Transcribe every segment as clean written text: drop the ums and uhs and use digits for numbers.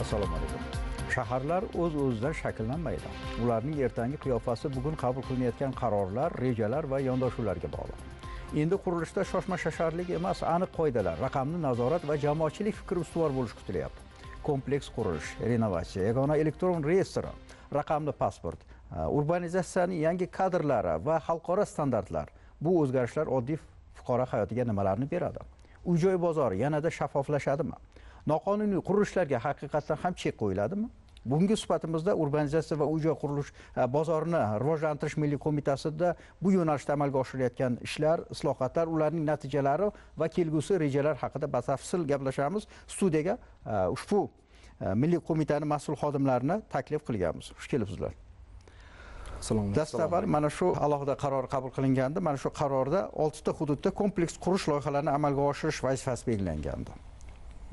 Assalomu alaykum. Shaharlar o'z-o'zidan shakllanmaydi. Ularning ertangi qiyofasi bugun qabul qilinayotgan qarorlar, rejalar va yondashuvlarga bog'liq. Endi qurilishda shoshma-shosharlik emas, aniq qoidalar, raqamli nazorat va jamoatchilik fikri ustuvor bo'lishi kutilyapti. Kompleks qurilish, renovatsiya, yagona elektron reyestr, raqamli pasport, urbanizatsiyaning yangi kadrlari va xalqaro standartlar. Bu o'zgarishlar oddiy fuqaro hayotiga nimalarni beradi? Uy-joy bozori yanada shaffoflashadimi? Noqonuniy qurilishlarga haqiqatan ham chek qo'yiladimi? Bugungi suhbatimizda urbanizatsiya va uy-joy qurilish bozorini rivojlantirish milliy qo'mitasida bu yo'nalishda amalga oshirilayotgan ishlar, islohotlar, ularning natijalari va kelgusi rejalar haqida batafsil gaplashamiz. Studiyaga ushbu milliy qo'mitaning mas'ul xodimlarini taklif qilganmiz. Xush kelibsizlar. Dastavval mana shu alohida qaror qabul qilingandi. Mana shu qarorda 6 ta hududda kompleks qurish loyihalarini amalga oshirish vazifasi belgilangandi.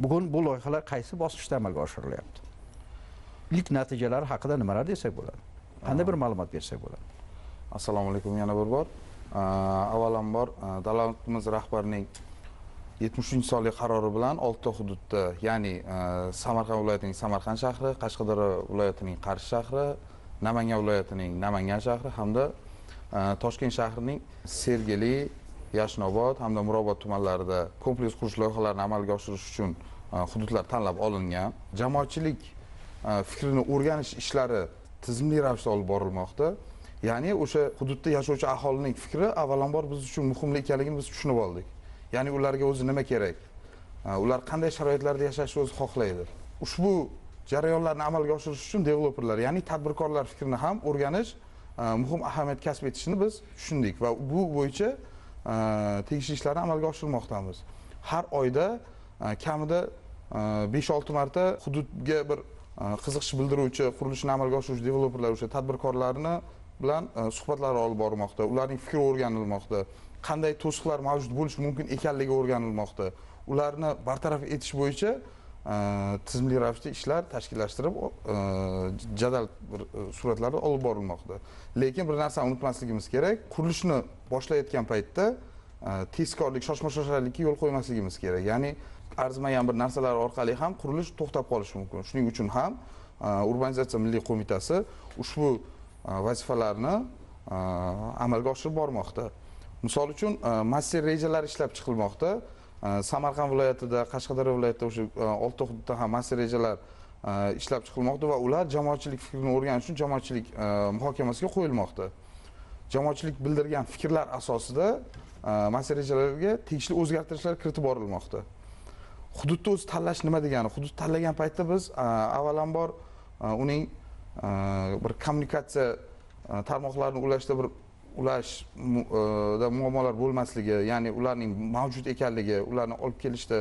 Bugun bu loyihalar qaysi bosqichda amalga oshirilyapti? İlk natijalar haqida nimalar desak bo'ladi? Qanday bir ma'lumot bersak bo'ladi? Assalomu alaykum yana bir bor. Avvalambor davlatimiz rahbarining 73-sonli qarori bilan 6 ta hududda, ya'ni Samarqand viloyatining Samarqand shahri, Qashqadaryo viloyatining Qarshi shahri, Namangan viloyatining Namangan shahri hamda Toshkent shahrining Sergeli, Yashnobod hamda Mirobod tumanlarida kompleks qurish loyihalarini amalga oshirish uchun hududlar tanlab olingan. Jamoatchilik fikrini o'rganish ishlari tizimli ravishda olib borilmoqda. Ya'ni o'sha hududda yashovchi aholining fikri avvalambor biz uchun muhimli ekanligini biz tushunib oldik. Ya'ni ularga o'zi nima kerak? Ular qanday sharoitlarda yashashni o'zi xohlaydi? Ushbu jarayonlarni amalga oshirish uchun developerlar, ya'ni tadbirkorlar fikrini ham o'rganish muhim ahamiyat kasb etishini biz tushundik va bu bo'yicha tegishli ishlarni amalga oshirmoqdamiz. Har oyda kamida 5-6 marta hududga bir qiziqish bildiruvchi, qurilishni amalga oshiruvchi developerlar, o'sha tadbirkorlarni bilan suhbatlar olib bormoqda, ularning fikri o'rganilmoqda, qanday to'siqlar mavjud bo'lishi mumkin ekanligi o'rganilmoqda. Ularni bartaraf etish bo'yicha tizimli ravishda ishlar tashkillashtirib, jadal bir suratlarda olib borilmoqda. Lekin bir narsani unutmasligimiz kerak, qurilishni boshlayotgan paytda tezkorlik, shoshma-shosharlikka yo'l qo'ymasligimiz kerak. Ya'ni arzimagan bir narsalar orqali ham qurilish to'xtab qolishi mumkin. Shuning uchun ham Urbanizatsiya milliy qo'mitasi ushbu vazifalarni amalga oshirib bormoqda. Misol uchun master rejalar ishlab chiqilmoqda. Samarqand viloyatida, Qashqadaryo viloyatida o'sha 6 hududda ham master rejalar ishlab chiqilmoqda va ular jamoatchilik fikrini o'rganish uchun jamoatchilik muhokamasiga qo'yilmoqda. Jamoatchilik bildirgan fikrlar asosida master rejalarga tegishli o'zgartirishlar kiritib borilmoqda. Hududni o'zi tanlash nima degani? Hudud tanlagan paytda biz avvalambor uning bir kommunikatsiya tarmoqlarini ulashda bir ulashda muammolar bo'lmasligi, ya'ni ularning mavjud ekanligi, ularni olib kelishda,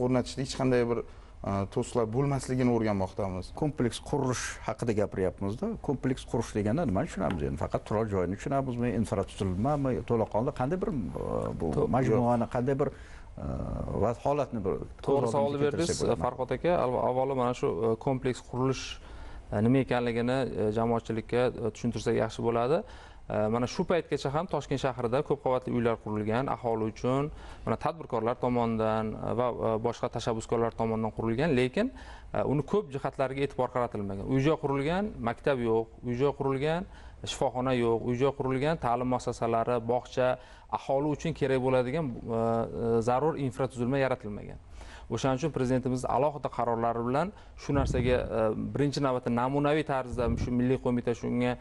o'rnatishda hech qanday bir to'siqlar bo'lmasligini o'rganmoqdamiz. Kompleks qurilish haqida gapiryapmiz-da. Kompleks qurish deganda nimani tushunamiz endi? Faqat turar joyini tushunamizmi, infratuzilmami, to'laqonli qanday bir bu majmuani, qanday bir va holatni bir to'g'ri savol berdingiz Farhod aka. Avvalo mana shu kompleks qurilish nima ekanligini jamoatchilikka tushuntirsak yaxshi bo'ladi. Mana shu paytgacha ham Toshkent shahrida ko'p qavatli uylar qurilgan, aholi uchun, mana tadbirkorlar tomonidan va boshqa tashabbuskorlar tomonidan qurilgan, lekin uni ko'p jihatlariga e'tibor qaratilmagan. Uy-joy qurilgan, maktab yo'q, uy-joy qurilgan, shifoxona yo'q, uy-joy qurilgan, ta'lim muassasalari, bog'cha, aholi uchun kerak bo'ladigan zarur infratuzilma yaratilmagan. O'shaning uchun prezidentimiz alohida qarorlari bilan shu narsaga birinchi navbatda namunaviy tarzda shu milliy qo'mita shunga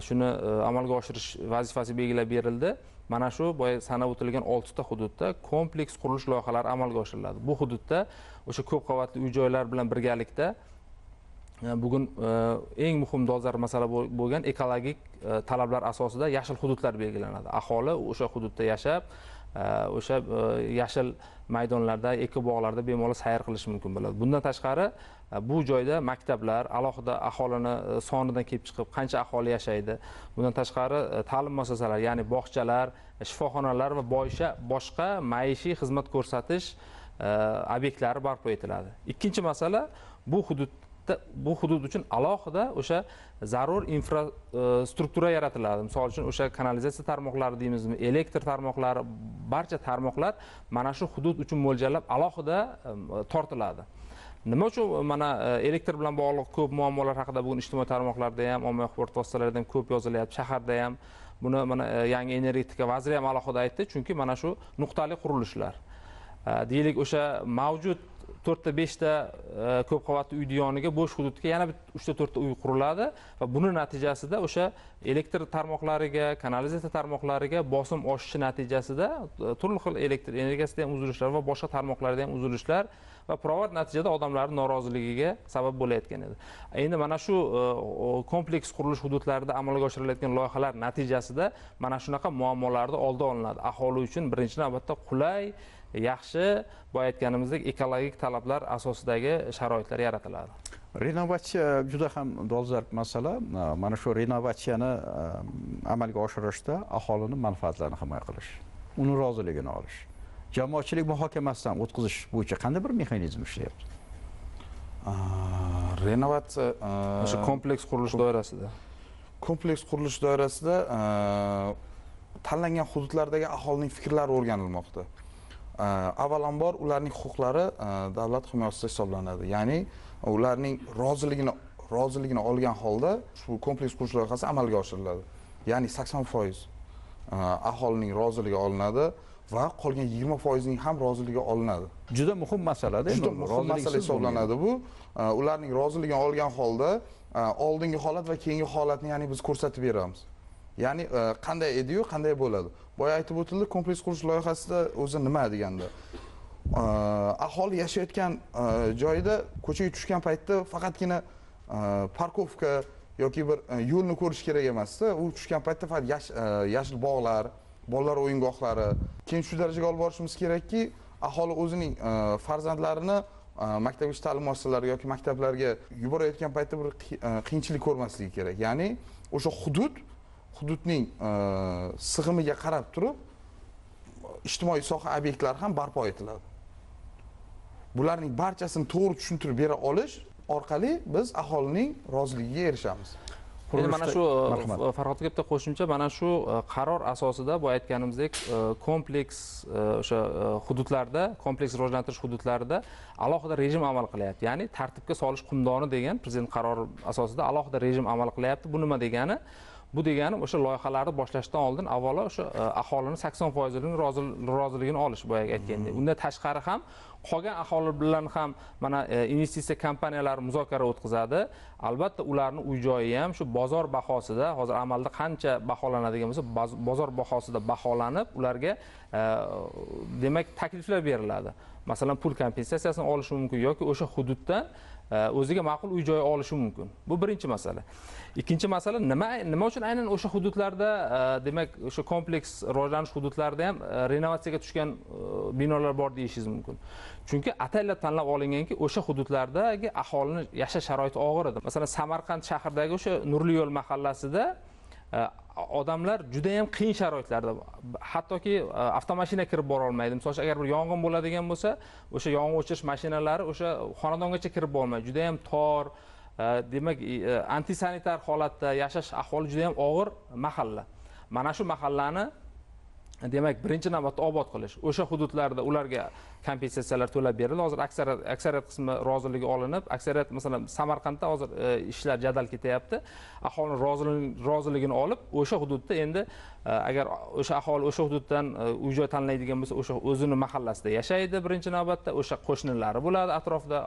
shuni amalga oshirish vazifasi belgilab berildi. Mana shu boya sanab o'tilgan 6 ta hududda kompleks qurilish loyihalari amalga oshiriladi. Bu hududda o'sha ko'p qavatli uy-joylar bilan birgalikda bugun eng muhim dolzarb masala bo'lgan ekologik talablar asosida yashil hududlar belgilanadi. Aholi o'sha hududda yashab, o'sha yashil maydonlarda, eko bog'larda bemalol sayr qilish mumkin bo'ladi. Bundan tashqari bu joyda maktablar alohida aholini sonidan kelib chiqib qancha aholi yashaydi. Bundan tashqari ta'lim muassasalari, ya'ni bog'chalar, shifoxonalar va boshqa maishiy xizmat ko'rsatish obyektlari barpo etiladi. Ikkinchi masala, bu hudud uchun alohida o'sha zarur infrastruktura yaratiladi. Misol uchun o'sha kanalizatsiya tarmoqlari deymizmi, elektr tarmoqlari, barcha tarmoqlar mana shu hudud uchun mo'ljallab alohida tortiladi. Nima uchun mana elektr bilan bog'liq ko'p muammolar haqida bugun ijtimoiy tarmoqlarda ham, ommaviy axborot vositalarida ham ko'p yozilyapti, shaharda ham. Buni mana yangi energetika vaziri ham alohida aytdi, chunki mana shu nuqtali qurilishlar. Deylik, o'sha mavjud 4 ta 5 ta ko'p qavatli uyni yoniga bo'sh hududga yana 3 ta 4 ta uy quriladi va buni natijasida o'sha elektr tarmoqlariga, kanalizatsiya tarmoqlariga bosim oshishi natijasida turli xil elektr energiyasida ham uzilishlar va boshqa tarmoqlarda ham uzilishlar va pirovard natijada odamlarning noroziligiga sabab bo'layotgan edi. Endi mana shu kompleks qurilish hududlarida amalga oshirilayotgan loyihalar natijasida mana shunaqa muammolarni oldi olinadi. Aholi uchun birinchi navbatda qulay, yaxshi, boya aytganimizdek ekologik talablar asosidagi sharoitlar yaratiladi. Renovatsiya juda ham dolzarb masala. Mana shu renovatsiyani amalga oshirishda aholining manfaatlarini himoya qilish, uni roziligini olish, jamoatchilik muhokamasidan o'tkazish bo'yicha qanday bir mexanizm ishlayapti? Renovatsiya o'sha kompleks qurilish doirasida. Kompleks qurilish doirasida tanlangan hududlardagi aholining fikrlari o'rganilmoqda. Avvalambor ularning huquqlari davlat himoyasida hisoblanadi. Ya'ni ularning roziligini olgan holda shu kompleks qurilish loyihasi amalga oshiriladi. Ya'ni 80% aholining roziligi olinadi va qolgan 20% ning ham roziligi olinadi. Juda muhim masala-da. Juda muhim masala hisoblanadi bu. Ularning roziligini olgan holda oldingi holat va keyingi holatni, ya'ni biz ko'rsatib beramiz. Ya'ni qanday edi-yu, qanday bo'ladi. Boya aytib o'tildi, kompleks qurilish loyihasida o'zi nima deganda. Aholi yashayotgan joyida ko'chaga tushgan paytda faqatgina parkovka yoki bir yo'lni ko'rish kerak emasda. U tushgan paytda faqat yashil bog'lar, bolalar o'yingohlari. Keyin shu darajaga olib borishimiz kerakki, aholi o'zining farzandlarini maktabgacha ta'lim muassasalariga yoki maktablarga yuborayotgan paytda bir qiyinchilik ko'rmasligi kerak. Ya'ni o'sha hududning sig'imiga qarab turib ijtimoiy soha obyektlari ham barpo etiladi. Bularning barchasini to'g'ri tushuntirib bera olish orqali biz aholining roziligiga erishamiz. Endi mana shu Farhodga bitta qo'shimcha, mana shu qaror asosida boya aytganimizdek kompleks o'sha hududlarda, kompleks rivojlantirish hududlarida alohida rejim amal qilyapti. Ya'ni tartibga solish qumdoni degan prezident qarori asosida alohida rejim amal qilyapti. Bu nima degani? Bu degani o'sha loyihalarni boshlashdan oldin avvalo o'sha aholining 80%ning roziligini olish, boyagi aytgandek. Undan tashqari ham qolgan aholi bilan ham mana investitsiya kompaniyalari muzokara o'tkazadi. Albatta ularning uy joyi ham shu bozor bahosida, hozir amalda qancha baholanadigan bo'lsa, bozor bahosida baholanib, ularga demak takliflar beriladi. Masalan, pul kompensatsiyasini olishi mumkin yoki o'sha hududdan o'ziga ma'qul uy joyi olishi mumkin. Bu birinchi masala. Ikkinchi masala, nima uchun aynan o'sha hududlarda, demak, o'sha kompleks rivojlanish hududlarida ham renovatsiyaga tushgan binolar bor deyishingiz mumkin. Chunki ataylab tanlab olinganki, o'sha hududlardagi aholining yashash sharoiti og'ir edi. Masalan, Samarqand shahridagi o'sha Nurli yo'l mahallasida odamlar juda ham qiyin sharoitlarda, hattoki avtomashina kirib bora olmaydi. Misol uchun, agar bir yong'in bo'ladigan bo'lsa, o'sha yong'in o'chirish mashinalari o'sha xonadongacha kirib bormaydi. Juda ham tor, demak, antisanitar holatda yashash ahvoli juda ham og'ir mahalla. Mana shu mahallani demak birinchi navbatda obod qilish, o'sha hududlarda ularga kompensatsiyalar to'lab berildi. Hozir aksariyat qismi roziligi olinib, aksariyat, masalan, Samarqandda hozir ishlar jadal ketyapti. Aholining roziligini olib, o'sha hududda endi agar o'sha aholi o'sha hududdan uy joy tanlaydigan bo'lsa, o'sha o'zini mahallasida yashaydi birinchi navbatda, o'sha qo'shnilari bo'ladi atrofda.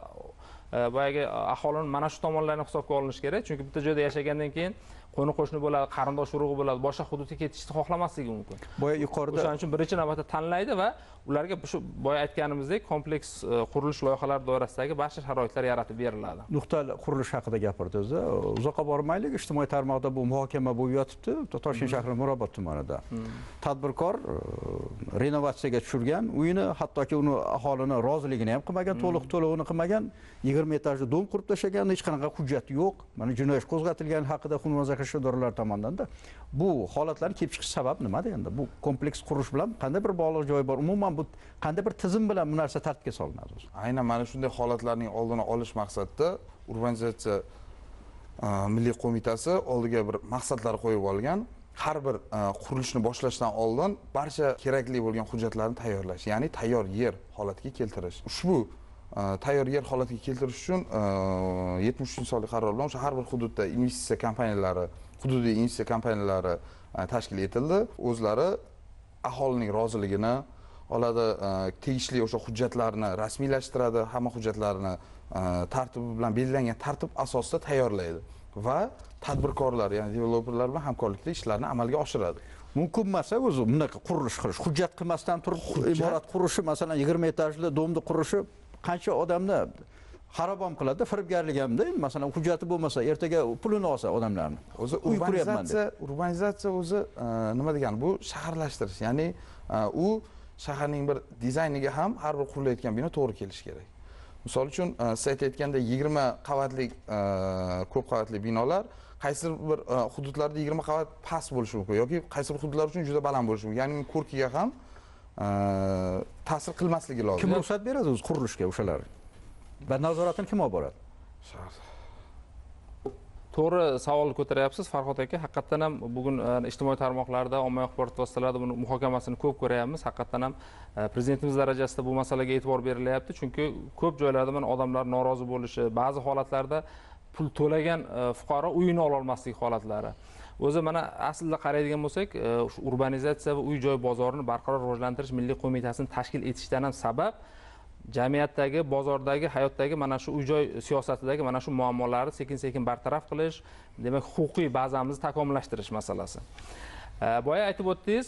Boyagi aholining mana shu tomonlarini hisobga olinishi kerak, chunki bitta joyda yashagandan keyin qo'ni qo'shni bo'ladi, qarindosh urug'i bo'ladi, boshqa hududga ketishni xohlamasligi mumkin. Boya yuqorida o'shaning uchun birinchi navbatda tanlaydi va ularga shu boya aytganimizdek kompleks qurilish loyihalari doirasidagi barcha sharoitlar yaratib beriladi. Nuqtali qurilish haqida gapirdingiz. Uzoqqa bormaylik, ijtimoiy tarmoqda bu muhokama bo'lib yotibdi. Toshkent shahri Mirobod tumanida. Tadbirkor renovatsiyaga tushirgan uyini, hattoki uni aholini roziligini ham qilmagan, to'liq to'lovini qilmagan, 20 etajli dom qurib tashlagan, hech qanaqa hujjati yo'q. Mana jinoiy ish qo'zg'atilgani haqida xunvazir idoralar tomonidan bu holatlarning kelib chiqish sababi nimada endi? Bu kompleks qurish bilan qanday bir bog'liq joyi bor? Umuman bu qanday bir tizim bilan bu narsa tartibga solinadi o'zi? Aynan mana shunday holatlarning oldini olish maqsadida urbanizatsiya milliy qo'mitasi oldiga bir maqsadlar qo'yib olgan. Har bir qurilishni boshlashdan oldin barcha kerakli bo'lgan hujjatlarni tayyorlash, ya'ni tayyor yer holatiga keltirish. Ushbu Tayyor yer holatiga keltirish uchun 73-sonli qaror bilan o'sha har bir hududda investitsiya kompaniyalari, hududiy investitsiya kompaniyalari tashkil etildi. O'zlari aholining roziligini oladi, tegishli o'sha hujjatlarni rasmiylashtiradi, hamma hujjatlarni tartibi bilan belgilangan tartib asosida tayyorlaydi va tadbirkorlar, ya'ni developerlar bilan hamkorlikda ishlarni amalga oshiradi. Mumkin emas o'zi bunaqa qurilish qilish, hujjat qilmasdan turib imorat qurishi, masalan 20 etajli domni qurishi qancha odamni xarob ham qiladi, firibgarlik hamda. Masalan, hujjati bo'lmasa, ertaga pulini olsa odamlarni. O'zi urbanizatsiya o'zi nima degani? Bu shaharlashtirish, ya'ni u shaharning bir dizayniga ham har bir qurilayotgan bino to'g'ri kelishi kerak. Misol uchun, siz aytayotganda 20 qavatli ko'p qavatli binolar qaysi bir hududlarda 20 qavat past bo'lishi mumkin yoki qaysi bir hududlar uchun juda baland bo'lishi mumkin. Ya'ni ko'rkiga ham ta'sir qilmasligi lozim. Kim ruxsat beradi o'zi qurilishga o'shalar? Va nazoratini kim olib boradi? To'g'ri savol ko'taryapsiz Farhod aka. Haqiqatan ham bugun ijtimoiy tarmoqlarda, ommaviy axborot vositalarida buni muhokamasini ko'p ko'ryapmiz. Haqiqatan ham prezidentimiz darajasida bu masalaga e'tibor berilyapti. Chunki ko'p joylarda mana odamlar norozi bo'lishi, ba'zi holatlarda pul to'lagan fuqaro uyini ola olmaslik holatlari. O'zi mana aslida qaraydigan bo'lsak, shu urbanizatsiya va uy-joy bozorini barqaror rivojlantirish milliy qo'mitasini tashkil etishdan ham sabab jamiyatdagi, bozordagi, hayotdagi mana shu uy-joy siyosatidagi mana shu muammolarni sekin-sekin bartaraf qilish, demak, huquqiy bazamizni takomillashtirish masalasi. Boya aytib o'tdingiz,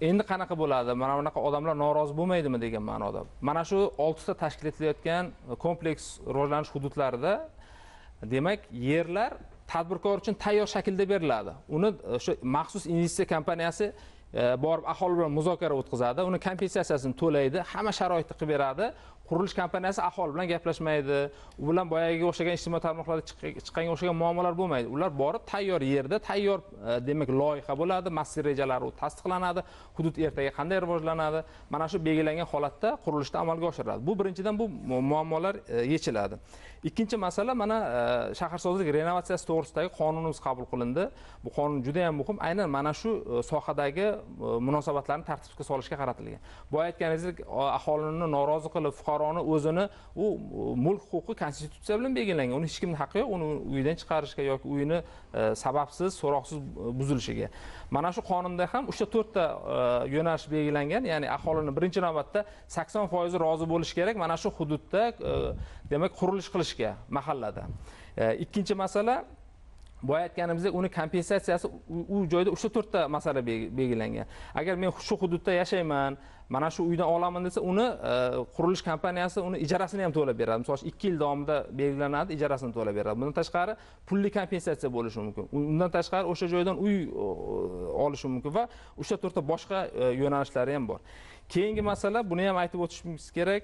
endi qanaqa bo'ladi? Mana bunaqa odamlar norozi bo'lmaydimi degan ma'noda. Mana shu 6 ta tashkil etilayotgan kompleks rivojlanish hududlarida demak, yerlar tadbirkor uchun tayyor shaklda beriladi. Uni o'sha maxsus investitsiya kompaniyasi borib aholi bilan muzokara o'tkazadi, uni kompensatsiyasini to'laydi, hamma sharoitni qilib beradi. Qurilish kompaniyasi aholi bilan gaplashmaydi, u bilan boyagiga o'xshagan ijtimoiy tarmoqlarda chiqqanga o'xshagan muammolar bo'lmaydi. Ular borib tayyor yerda, tayyor demak loyiha bo'ladi, master rejalari tasdiqlanadi, hudud ertaga qanday rivojlanadi, mana shu belgilangan holatda qurilishda amalga oshiriladi. Bu birinchidan bu muammolar yechiladi. Ikkinchi masala mana shaharsozlik renovatsiyasi to'g'risidagi qonunimiz qabul qilindi. Bu qonun juda ham muhim, aynan mana shu sohadagi munosabatlarni tartibga solishga qaratilgan. Boya aytganingizdek, aholini norozi qilib, fuqaroni o'zini u mulk huquqi konstitutsiya bilan belgilangan. Uni hech kimning haqqi yo'q, uni uydan chiqarishga yoki uyini sababsiz, so'roqsiz buzilishiga. Mana shu qonunda ham 3-4 ta yo'nalish belgilangan, ya'ni aholini birinchi navbatda 80% rozi bo'lishi kerak mana shu hududda demak qurilish qilishga mahallada. Ikkinchi masala, boya aytganimizdek, uni kompensatsiyasi u joyda 3-4 ta masala belgilangan. Agar men shu hududda yashayman, mana shu uydan olaman desa, uni qurilish kompaniyasi uni ijarasini ham to'lab beradi. Misol uchun 2 yil davomida belgilanadi, ijarasini to'lab beradi. Bundan tashqari pulli kompensatsiya bo'lishi mumkin. Undan tashqari o'sha joydan uy olishi mumkin va 3-4 ta boshqa yo'nalishlari ham bor. Keyingi masala, buni ham aytib o'tishimiz kerak.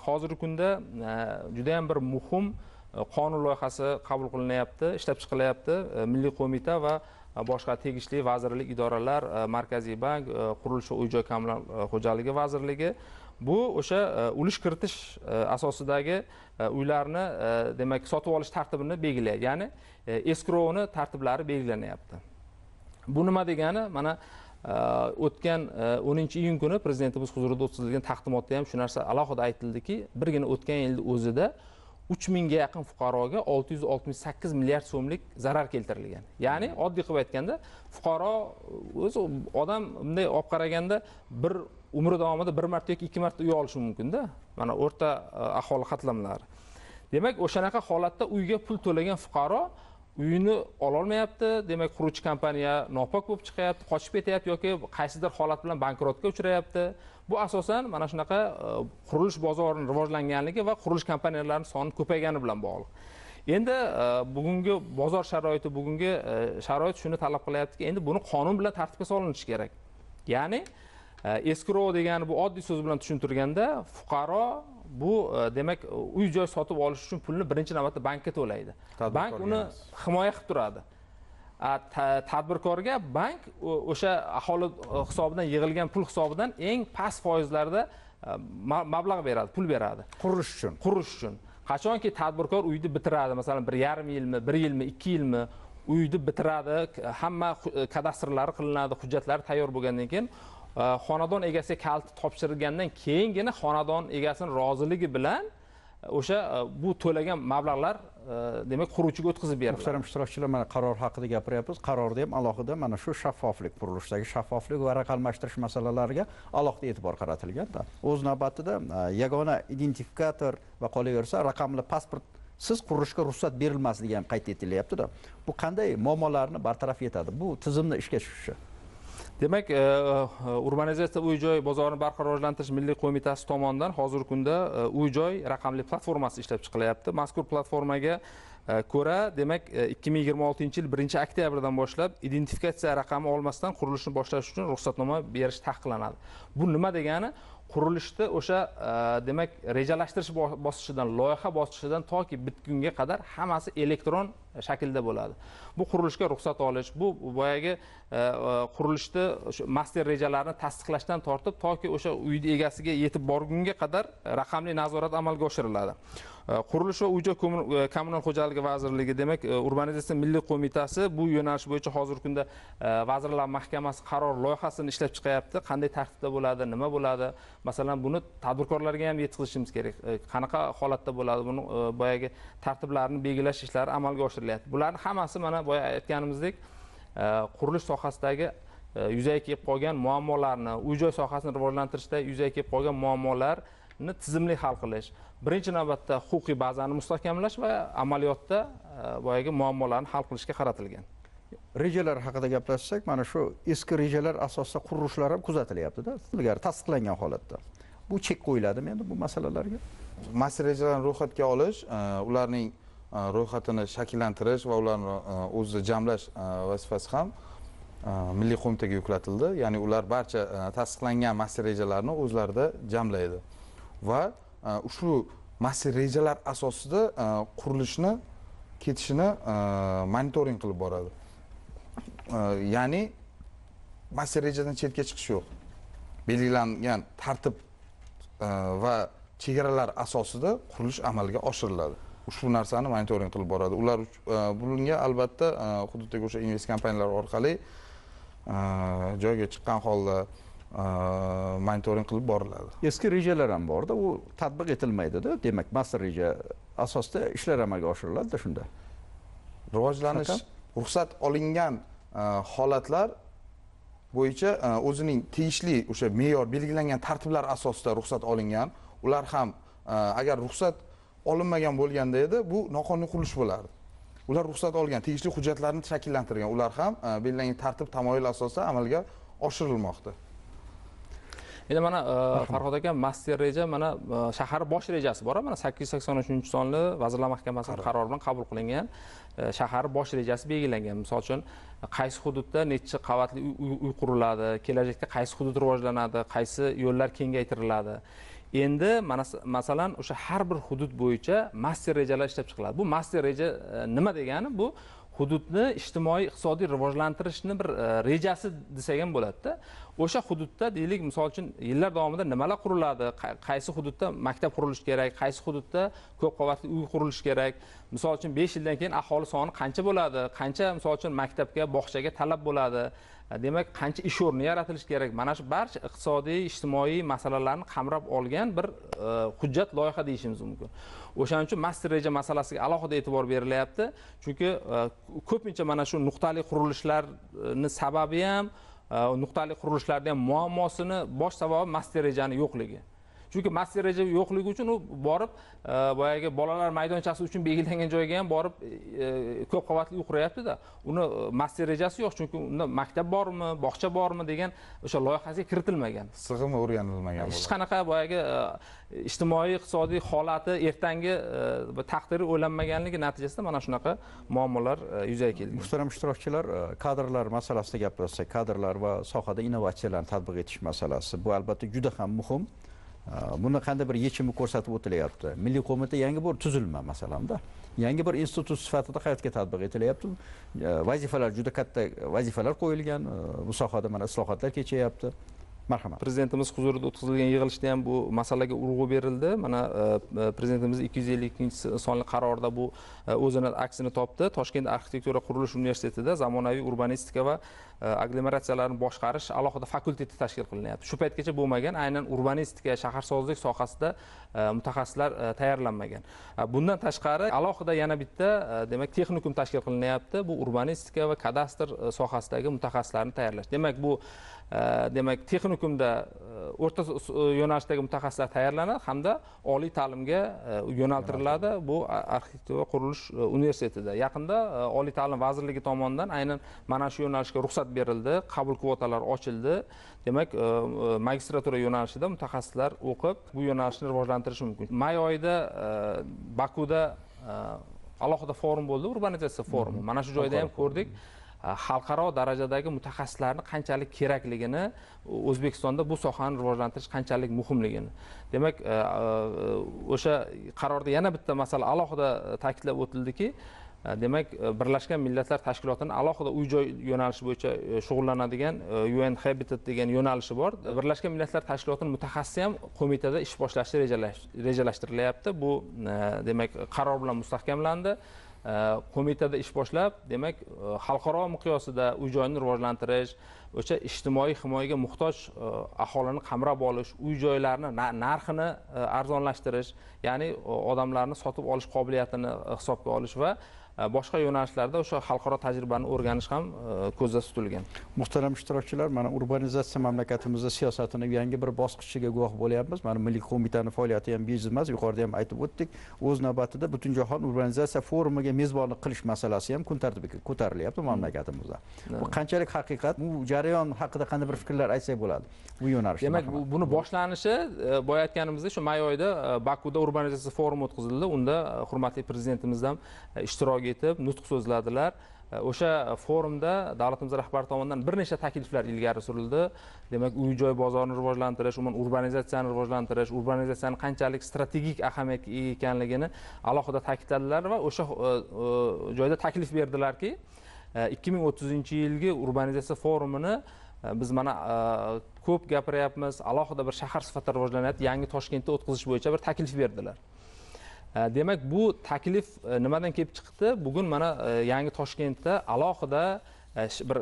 Hozirgi kunda juda ham bir muhim qonun loyihasi qabul qilinyapti, ishlab chiqilyapti. Milliy qo'mita va boshqa tegishli vazirlik idoralar, Markaziy bank, qurilish va uy-joy kommunal xo'jaligi vazirligi bu o'sha ulush kiritish asosidagi uylarni demak sotib olish tartibini belgilaydi. Ya'ni escrowni tartiblari belgilanyapti. Bu nima degani? Mana o'tgan 10-iyun kuni prezidentimiz huzurida o'tkazilgan taqdimotda ham shu narsa alohida aytildiki, birgina o'tgan yilning o'zida 3000 ga yaqin fuqaroga 668 milliard so'mlik zarar keltirilgan. Ya'ni oddiy qilib aytganda, fuqaro o'zi odam bunday olib qaraganda bir umri davomida bir marta yoki ikki marta uy olishi mumkin-da. Mana o'rta aholi qatlamlari. Demak, o'shanaqa holatda uyga pul to'lagan fuqaro uyini ola olmayapti. Demak, quruvchi kompaniya nopok bo'lib chiqyapti, qochib ketyapti yoki qaysidir holat bilan bankrotga uchrayapti. Bu asosan mana shunaqa qurilish bozorining rivojlanganligi va qurilish kompaniyalarining soni ko'paygani bilan bog'liq. Endi bugungi bozor sharoiti, bugungi sharoit shuni talab qilyaptiki, endi buni qonun bilan tartibga solinishi kerak. Ya'ni escrow degani bu oddiy so'z bilan tushuntirganda, fuqaro bu demak uy joy sotib olish uchun pulni birinchi navbatda bankka to'laydi. Bank uni himoya qilib turadi. Tadbirkorga bank o'sha aholi hisobidan yig'ilgan pul hisobidan eng past foizlarda mablag' beradi, pul beradi. Qurilish uchun. Qurilish uchun. Qachonki tadbirkor uyni bitiradi, masalan, 1,5 yilmi, 1 yilmi, 2 yilmi uyni bitiradi, hamma kadastrlari qilinadi, hujjatlari tayyor bo'lgandan keyin xonadon egasiga kaliti topshirilgandan keyingina xonadon egasining roziligi bilan o'sha bu to'lagan mablag'lar demak quruvchiga o'tkazib beriladi. Muhtaram ishtirokchilar, mana qaror haqida gapiryapmiz. Qarorda ham alohida mana shu shaffoflik, qurilishdagi shaffoflik va raqamlashtirish masalalariga alohida e'tibor qaratilgan. O'z navbatida yagona identifikator va qolaversa raqamli pasport siz qurilishga ruxsat berilmasligi ham qayd etilyapti-da. Bu qanday muammolarni bartaraf etadi? Bu tizimni ishga tushishi. Demak, urbanizatsiya uy-joy bozorini barqaror rivojlantirish milliy qo'mitasi tomonidan hozirgi kunda uy-joy raqamli platformasi ishlab chiqilyapti. Mazkur platformaga ko'ra, demak, 2026-yil 1-oktyabrdan boshlab identifikatsiya raqami olmasdan qurilishni boshlash uchun ruxsatnoma berish taqiqlanadi. Bu nima degani? Qurilishni o'sha demak rejalashtirish bosqichidan, loyiha bosqichidan toki bitgunga qadar hammasi elektron shaklda bo'ladi. Bu qurilishga ruxsat olish, bu boyagi qurilishni o'sha master rejalarini tasdiqlashdan tortib toki o'sha uyni egasiga yetib borgunga qadar raqamli nazorat amalga oshiriladi. Qurilish va uy-joy kommunal xo'jaligi vazirligi, demak, urbanizatsiya milliy qo'mitasi bu yo'nalish bo'yicha hozirgi kunda Vazirlar Mahkamasi qaror loyihasini ishlab chiqyapti. Qanday tartibda bo'ladi, nima bo'ladi? Masalan, buni tadbirkorlarga ham yetkazishimiz kerak. Qanaqa holatda bo'ladi? Buni boyagi tartiblarni belgilash ishlari amalga oshirilyapti. Bularning hammasi mana boya aytganimizdek qurilish sohasidagi yuzaga kelib qolgan muammolarni, uy-joy sohasini rivojlantirishda yuzaga kelib qolgan muammolarni tizimli hal qilish, birinchi navbatda huquqiy bazani mustahkamlash va amaliyotda boyagi muammolarni hal qilishga qaratilgan. Rejalar haqida gaplashsak, mana shu eski rejalar asosida qurilishlar ham kuzatilyapti-da, ilgari tasdiqlangan holatda. Bu chek qo'yiladimi endi bu masalalarga? Master rejalarni ro'yxatga olish, ularning ro'yxatini shakllantirish va ularni o'zida jamlash vazifasi ham milliy qo'mitaga yuklatildi. Ya'ni ular barcha tasdiqlangan master rejalarni o'zlarida jamlaydi va ushbu master rejalar asosida qurilishni ketishini monitoring qilib boradi. Ya'ni master rejadan chetga chiqish yo'q. Belgilangan tartib va chegaralar asosida qurilish amalga oshiriladi. Ushbu narsani monitoring qilib boradi. Ular bunga albatta hududdagi o'sha invest kompaniyalar orqali joyga chiqqan holda monitoring qilib boriladi. Eski rejalar ham borda, u tatbiq etilmaydi-da. Demak, master reja asosida ishlar amalga oshiriladi-da shunda. Rivojlanish ruxsat olingan holatlar bo'yicha o'zining tegishli o'sha me'yor belgilangan tartiblar asosida ruxsat olingan. Ular ham agar ruxsat olinmagan bo'lganda edi, bu noqonuniy qurilish bo'lardi. Ular ruxsat olgan, tegishli hujjatlarni shakllantirgan. Ular ham belgilangan tartib tamoyil asosida amalga oshirilmoqda. Endi mana Farhod aka, master reja mana shahar bosh rejasi bor, mana 883-sonli Vazirlar Mahkamasining qarori bilan qabul qilingan shahar bosh rejasi belgilangan. Misol uchun, qaysi hududda necha qavatli uy quriladi, kelajakda qaysi hudud rivojlanadi, qaysi yo'llar kengaytiriladi. Endi mana masalan o'sha har bir hudud bo'yicha master rejalar ishlab chiqiladi. Bu master reja nima degani? Bu hududni ijtimoiy iqtisodiy rivojlantirishni bir rejasi desak ham bo'ladi-da. O'sha hududda deylik, misol uchun yillar davomida nimalar quriladi, qaysi hududda maktab qurilishi kerak, qaysi hududda ko'p qavatli uy qurilishi kerak. Misol uchun 5 yildan keyin aholi soni qancha bo'ladi, qancha misol uchun maktabga, bog'chaga talab bo'ladi. Demak, qancha ish o'rni yaratilishi kerak. Mana shu barcha iqtisodiy, ijtimoiy masalalarni qamrab olgan bir hujjat loyiha deyishimiz mumkin. O'shaning uchun master reja masalasiga alohida e'tibor berilyapti. Chunki ko'pincha mana shu nuqtali qurilishlarning sababi ham, nuqtali qurilishlarning ham muammosini bosh sababi master rejaning yo'qligi. Chunki master reja yo'qligi uchun u borib boyagi bolalar maydonchasi uchun belgilangan joyga ham borib ko'p qavatli uy quryapti-da. Uni master rejasi yo'q, chunki unda maktab bormi, bog'cha bormi degan o'sha loyihasiga kiritilmagan. Sig'imi o'rganilmagan. Hech qanaqa boyagi ijtimoiy, iqtisodiy holati, ertangi taqdiri o'ylanmaganligi natijasida mana shunaqa muammolar yuzaga keldi. Muhtaram ishtirokchilar, kadrlar masalasida gaplashsak, kadrlar va sohada innovatsiyalarni tatbiq etish masalasi bu albatta juda ham muhim. Buni qanday bir yechimi ko'rsatib o'tilyapti? Milliy qo'mita yangi bir tuzilma masalanda, yangi bir institut sifatida hayotga tatbiq etilyapti. Vazifalar juda katta vazifalar qo'yilgan. Bu sohada mana islohotlar kechyapti. Marhamat. Prezidentimiz huzurida o'tkazilgan yig'ilishda ham bu masalaga urg'u berildi. Mana prezidentimiz 252-sonli qarorida bu o'zini aksini topdi. Toshkent arxitektura qurilish universitetida zamonaviy urbanistika va aglomeratsiyalarni boshqarish alohida fakulteti tashkil qilinyapti. Shu paytgacha bo'lmagan, aynan urbanistika, shaharsozlik sohasida mutaxassislar tayyorlanmagan. Bundan tashqari alohida yana bitta demak texnikum tashkil qilinyapti. Bu urbanistika va kadastr sohasidagi mutaxassislarni tayyorlash. Demak, bu demak texnikumda o'rta yo'nalishdagi mutaxassislar tayyorlanadi hamda oliy ta'limga yo'naltiriladi. Bu arxitektura qurilish universitetida. Yaqinda Oliy ta'lim vazirligi tomonidan aynan mana shu yo'nalishga ruxsat berildi, qabul kvotalari ochildi. Demak, magistratura yo'nalishida mutaxassislar o'qib, bu yo'nalishni rivojlantirish mumkin. May oyida Bakuda alohida forum bo'ldi, urbanizatsiya forumi. Mana shu joyda ham ko'rdik, xalqaro darajadagi mutaxassislarni qanchalik kerakligini, O'zbekistonda bu sohani rivojlantirish qanchalik muhimligini. Demak, o'sha qarorda yana bitta masala alohida ta'kidlab o'tildiki, demak, Birlashgan Millatlar Tashkilotini alohida uy-joy yo'nalishi bo'yicha shug'ullanadigan UN Habitat degan yo'nalishi bor. Birlashgan Millatlar Tashkilotining mutaxassisi ham qo'mitada ish boshlashi rejalashtirilyapti. Bu demak qaror bilan mustahkamlandi. Qo'mitada ish boshlab, demak, xalqaro miqyosida uy-joyni rivojlantirish, o'sha ijtimoiy himoyaga muhtoj aholini qamrab olish, uy-joylarni narxini arzonlashtirish, ya'ni odamlarni sotib olish qobiliyatini hisobga olish va boshqa yo'nalishlarda o'sha xalqaro tajribani o'rganish ham ko'zda tutilgan. Muhtaram ishtirokchilar, mana urbanizatsiya mamlakatimizda siyosatini yangi bir bosqichiga guvoh bo'lyapmiz. Mana Milliy qo'mitaning faoliyati ham bejiz emas, yuqorida ham aytib o'tdik. O'z navbatida Butunjahon urbanizatsiya forumiga mezbonlik qilish masalasi ham kun tartibiga ko'tarilyapti mamlakatimizda. Bu qanchalik haqiqat? Bu jarayon haqida qanday bir fikrlar aytsak bo'ladi bu yo'nalishda? Demak, buni boshlanishi boya aytganimizdek shu may oyida Bakuda urbanizatsiya forumi o'tkazildi. Unda hurmatli prezidentimiz ham ishtirok etib nutq so'zladilar. O'sha forumda davlatimiz rahbari tomonidan bir nechta takliflar ilgari surildi. Demak, uy-joy bozorini rivojlantirish, umuman urbanizatsiyani rivojlantirish, urbanizatsiyani qanchalik strategik ahamiyatga ega ekanligini alohida ta'kidladilar va o'sha joyda taklif berdilarki, 2030-yilgi urbanizatsiya forumini biz mana ko'p gapiryapmiz, alohida bir shahar sifatida rivojlanyapti, yangi Toshkentda o'tkazish bo'yicha bir taklif berdilar. Demak, bu taklif nimadan kelib chiqdi? Bugun mana yangi Toshkentda alohida bir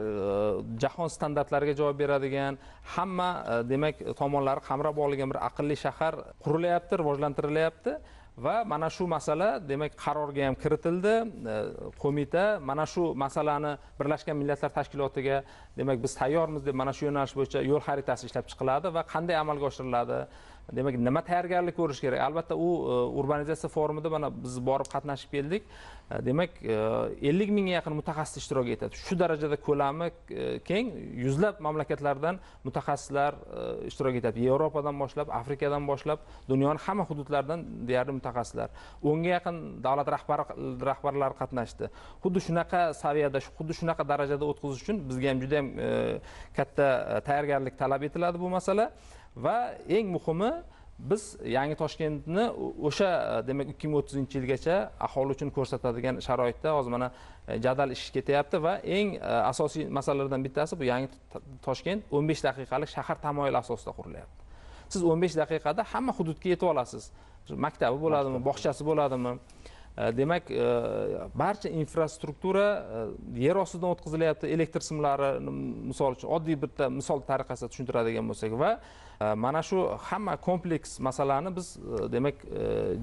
jahon standartlariga javob beradigan, hamma demak tomonlari qamrab olgan bir aqlli shahar qurilyapti, rivojlantirilyapti va mana shu masala demak qarorga ham kiritildi. Qo'mita mana shu masalani Birlashgan Millatlar Tashkilotiga demak biz tayyormiz deb mana shu yo'nalish bo'yicha yo'l xaritasi ishlab chiqiladi va qanday amalga oshiriladi, demak nima tayyorgarlik ko'rish kerak. Albatta u urbanizatsiya forumida mana biz borib qatnashib keldik. Demak 50 mingga yaqin mutaxassis ishtirok etadi. Shu darajada ko'lami keng, yuzlab mamlakatlardan mutaxassislar ishtirok etadi. Yevropadan boshlab, Afrikadan boshlab, dunyoning hamma hududlaridan deyarli mutaxassislar. 10 ga yaqin davlat rahbarlari qatnashdi. Xuddi shunaqa saviyada, xuddi shunaqa darajada o'tkazish uchun bizga ham juda ham katta tayyorgarlik talab etiladi bu masala. Va eng muhimi, biz yangi Toshkentni o'sha demak 2030-yilgacha aholi uchun ko'rsatadigan sharoitda hozir mana jadal ish ketyapti va eng asosiy masalalardan bittasi bu yangi Toshkent 15 daqiqalik shahar tamoyili asosida qurilyapti. Siz 15 daqiqada hamma hududga yetib olasiz. Maktabi bo'ladimi, bog'chasi bo'ladimi? Demak, barcha infrastruktura yer ostidan o'tkazilyapti, elektr simlari misol uchun oddiy bitta misol tariqasida tushuntiradigan bo'lsak va mana shu hamma kompleks masalani biz demak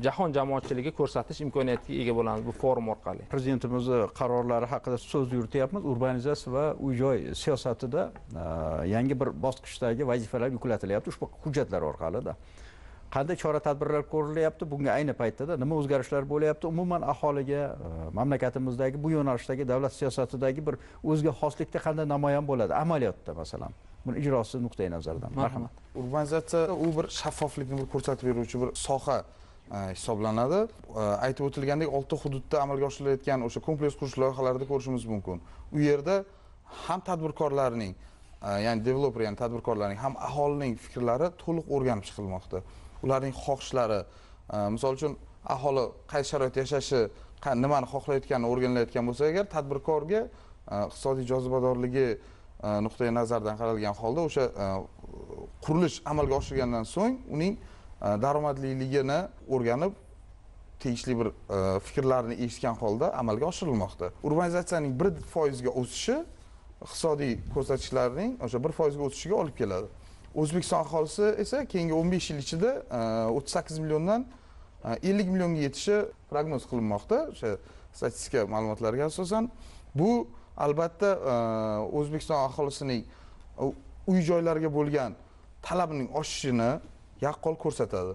jahon jamoatchiligiga ko'rsatish imkoniyatiga ega bo'lamiz bu forum orqali. Prezidentimiz qarorlari haqida so'z yurityapmiz. Urbanizatsiya va uy-joy siyosatida yangi bir bosqichdagi vazifalar yuklatilyapti ushbu hujjatlar orqali-da. Qanday chora-tadbirlar ko'rilyapti? Bunga ayni paytda nima o'zgarishlar bo'lyapti? Umuman aholiga mamlakatimizdagi bu yo'nalishdagi davlat siyosatidagi bir o'zga xoslikda qanday namoyon bo'ladi amaliyotda masalan? Buni ijrosi nuqtai nazaridan. Marhamat. Urbanizatsiya u bir shaffoflikni bir ko'rsatib beruvchi bir soha hisoblanadi. Aytib o'tilgandek, 6 hududda amalga oshirilayotgan o'sha kompleks qurish loyihalarida ko'rishimiz mumkin. U yerda ham tadbirkorlarning, ya'ni developer, ya'ni tadbirkorlarning ham aholining fikrlari to'liq o'rganib chiqilmoqda. Ularning xohishlari, misol uchun aholi qaysi sharoitda yashashi, nimani xohlayotganini o'rganilayotgan bo'lsa agar tadbirkorga iqtisodiy jozibadorligi nuqtai nazaridan qaralgan holda o'sha qurilish amalga oshirgandan so'ng uning daromadliligini o'rganib, tegishli bir fikrlarni eshitgan holda amalga oshirilmoqda. Urbanizatsiyaning 1% ga o'sishi iqtisodiy ko'rsatkichlarning o'sha 1% ga o'sishiga olib keladi. O'zbekiston aholisi esa keyingi 15 yil ichida 38 milliondan 50 millionga yetishi prognoz qilinmoqda. O'sha statistika ma'lumotlariga asosan bu albatta O'zbekiston aholisining uy joylarga bo'lgan talabining oshishini yaqqol ko'rsatadi.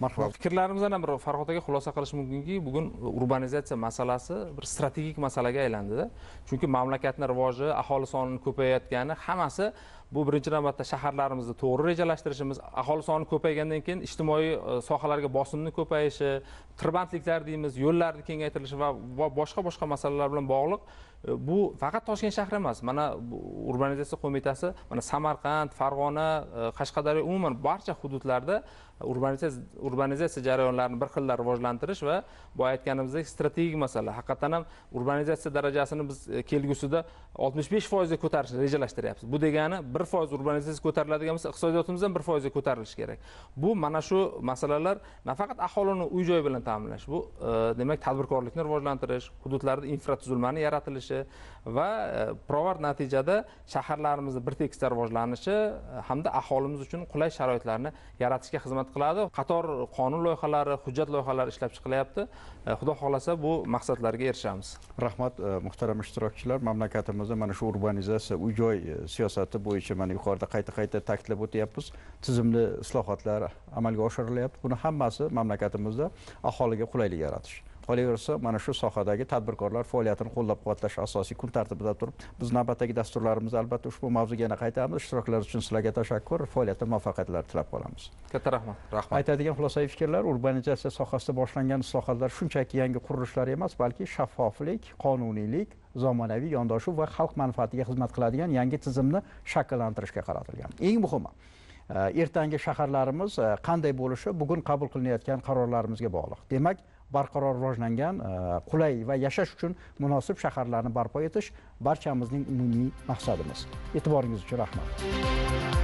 Marhamat. Fikrlarimizdan ham bir Farhod aka xulosa qilish mumkinki, bugun urbanizatsiya masalasi bir strategik masalaga aylandida. Chunki mamlakatning rivoji, aholi sonining ko'payayotgani hammasi bu birinchi navbatda shaharlarimizni to'g'ri rejalashtirishimiz, aholi soni ko'paygandan keyin ijtimoiy sohalarga bosimni ko'payishi, tirbandliklar deymiz, yo'llarni kengaytirilishi va boshqa masalalar bilan bog'liq. Bu faqat Toshkent shahri emas, mana urbanizatsiya qo'mitasi mana Samarqand, Farg'ona, Qashqadaryo, umuman barcha hududlarda urbanizatsiya jarayonlarini bir xil rivojlantirish va boya aytganimizdek strategik masala. Haqiqatan ham urbanizatsiya darajasini biz kelgusida 65% ga ko'tarishni rejalashtiryapmiz. Bu degani 1% urbanizatsiya ko'tariladigan bo'lsa, iqtisodiyotimiz ham 1% ga ko'tarilishi kerak. Bu mana shu masalalar nafaqat aholini uy-joy bilan ta'minlash, bu demak tadbirkorlikni rivojlantirish, hududlarda infratuzilmani yaratilishi va pirovard natijada shaharlarimizni bir tekisda rivojlanishi hamda aholimiz uchun qulay sharoitlarni yaratishga xizmat qiladi. Qator qonun loyihalari, hujjat loyihalari ishlab chiqilyapti. Xudo xohlasa bu maqsadlarga erishamiz. Rahmat, muhtaram ishtirokchilar. Mamlakatimizda mana shu urbanizatsiya, uy-joy siyosati bo'yicha mana yuqorida qayta-qayta ta'kidlab o'tyapmiz. Tizimli islohotlar amalga oshirilyapti. Buni hammasi mamlakatimizda aholiga qulaylik yaratish. Qolaversa, mana shu sohadagi tadbirkorlar faoliyatini qo'llab-quvvatlash asosiy kun tartibida turib, biz navbatdagi dasturlarimizda albatta ushbu mavzuga yana qaytamiz. Ishtiroklar uchun sizlarga tashakkur, faoliyatda muvaffaqiyatlar tilab qolamiz. Katta rahmat. Rahmat. Aytadigan xulosaviy fikrlar, urbanizatsiya sohasida boshlangan islohotlar shunchaki yangi qurilishlar emas, balki shaffoflik, qonuniylik, zamonaviy yondashuv va xalq manfaatiga xizmat qiladigan yangi tizimni shakllantirishga qaratilgan. Eng muhimi, ertangi shaharlarimiz qanday bo'lishi bugun qabul qilinayotgan qarorlarimizga bog'liq. Demak, barqaror rivojlangan, qulay va yashash uchun munosib shaharlarni barpo etish barchamizning umumiy maqsadimiz. E'tiboringiz uchun rahmat.